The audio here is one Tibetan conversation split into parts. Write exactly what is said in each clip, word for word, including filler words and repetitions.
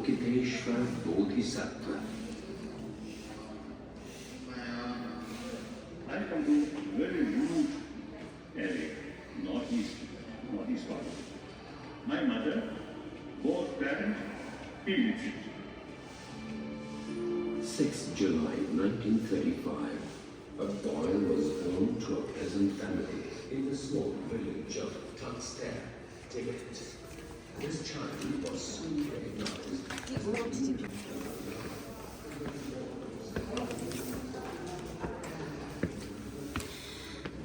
Kiteshwar Bodhisattva. I come to very rude area, northeast, northeast part. My mother, both parents, illiterate. sixth July nineteen thirty-five. A boy was born to a peasant family in the small village of Tangster, Tibet. This child was soon recognized as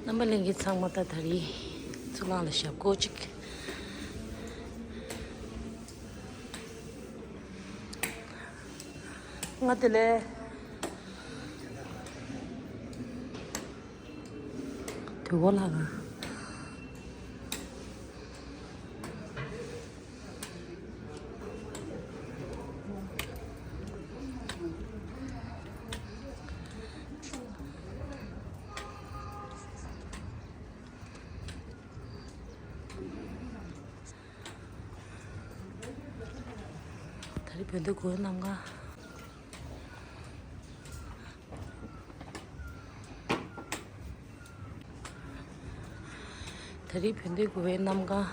རྣམ་པ་ལྷན་རྒྱས་ཚང་མ་ད་ད་རེས་གཙུག་ལག་ལ་ཞབས་སྐོར་ཅིག་ང་དེ་ལས་དུས་འཁོར་ལྷ་ཁང་། ད་རེས་བོད་འདོད་དགུ་པའི་གནམ་གང་། ད་རེས་བོད་འདོད་དགུ་པའི་གནམ་གང་།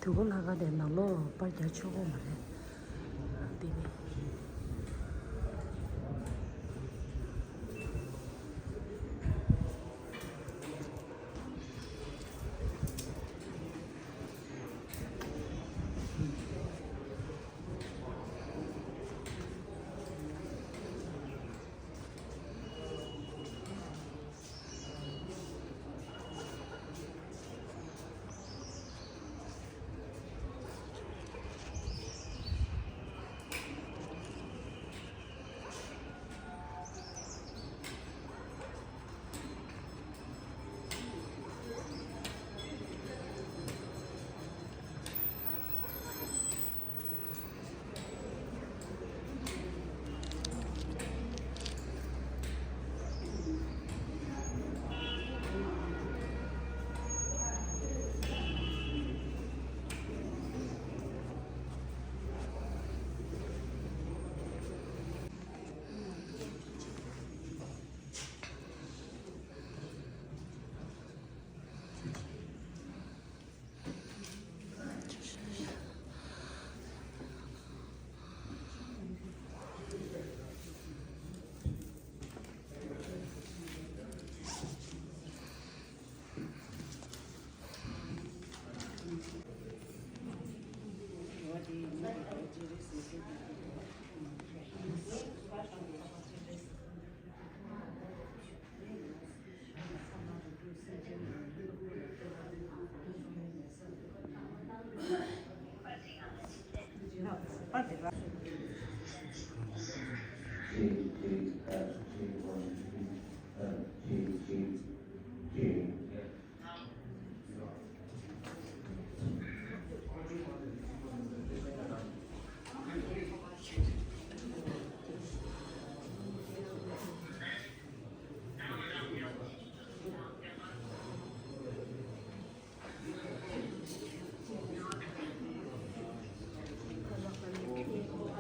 དུས་འཁོར་ལྷ་ཁང་དེ་ནང་ལོགས་པར་རྒྱག་ཆོག་གི་མ་རེད། འདི་ནི།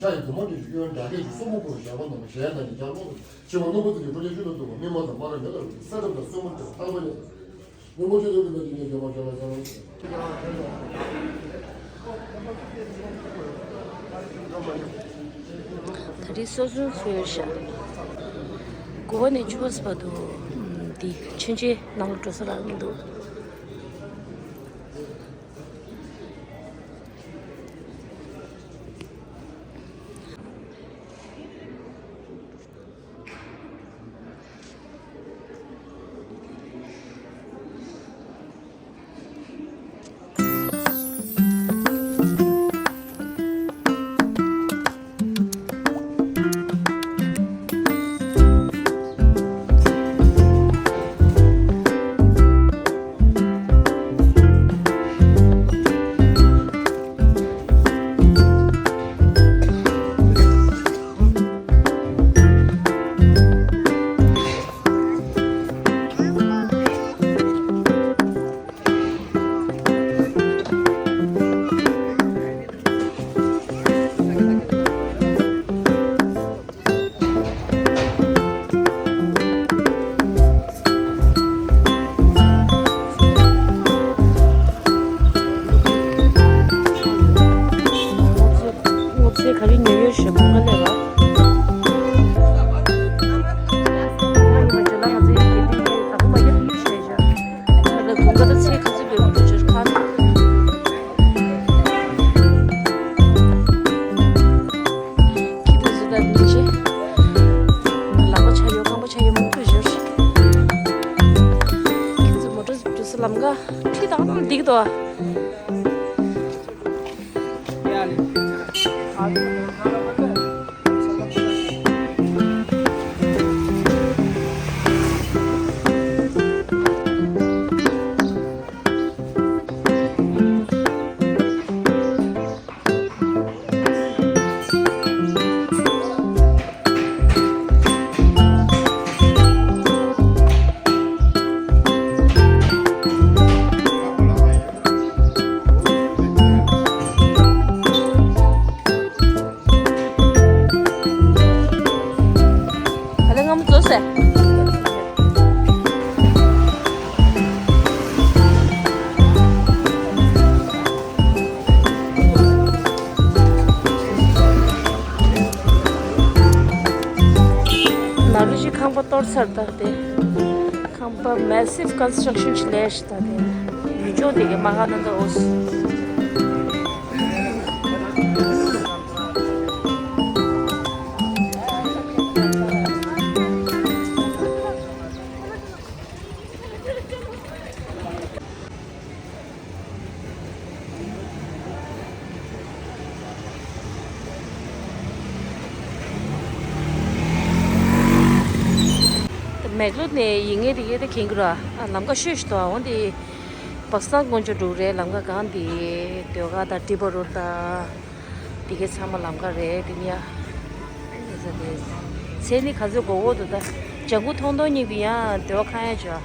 ཤ་ཡི་སྒོ་མོ་དེ་གཡོན་དགྲ་བགེགས་ཀྱི་སྲུ་མོ་སྐུ་རུ་བཞག་པ་རྣམས་ཞལ་དང་ནི་ལྗགས་ཀློང་དུ་ཕྱི་མ་རྣོན་པོ་དེ་ཡི་ཕུ་ཏི་ཤུལ་དུ་འདུག་པ། སྨིན་མ་དང་སྨ་ར་མེ་ལ་རུ་ས་ཁྲ་དང་སྲུ་མོ་དེ་ལྟག་པ་ནས། ད་རེས་སོ་སོའི་ཚོས་ཤག་དགུ་པ་ནས་བཅུ་པ་བར་དུ་འདི་མཆོད་མཇལ་ནང་ལ་འགྲོ་ས་རག་གི་འདུག་ཁྱི་དེ་ཚོ་ད་ཉིན་ཤས་ལག་པ་ཆག་ཡོད། རྐང་པ་ཆག་ཡོད། མང་པོ་ཡོད། ཁྱི་ཚོ་མོ་ཊ་འགྲོ་ས་ལམ་ཁ་ཁྲིད་བཏང་བཏང་འདིག་དོ། ཨ་ལེ་ང་མོ་ཚོ་ཟེར། ནཱ་རོ་ཅི་ཁང་པ་གཏོར་ཚར་ད་དེ། ཁང་པ་massive construction ཅིག་ལས་ཤི་ད་དེ། ཡུལ་ལྗོངས་དེ་གའི་མ་ཧ་ན་ད་འོ་སི། མེག་ལོར་ནས་ཡིན་ངེས་དེ་གའི་ད་ཁེངས་ཀྱི་ར། ལམ་ཁ་ཤོད་ཤི་ཏོ། འོན་ཏེ་པག་སང་དཀོན་མཆོག་འགྲོ་རེད། ལམ་ཁ་གང་དེ་ཟློས་གར་དང་ཊི་བ་རོ་དང་དེ་གའི་ཚང་མ་ལམ་ཁ་རེད་དེ་ནི་ཡ། ཚེ་ནི་ག་ཚོད་གོ་གོ་འདུག་ད། ལྗང་གུ་ཐོང་ཐོང་གཉིས་པི་ཡང་དེ་བ་ཁ་ཡ་ཅོ།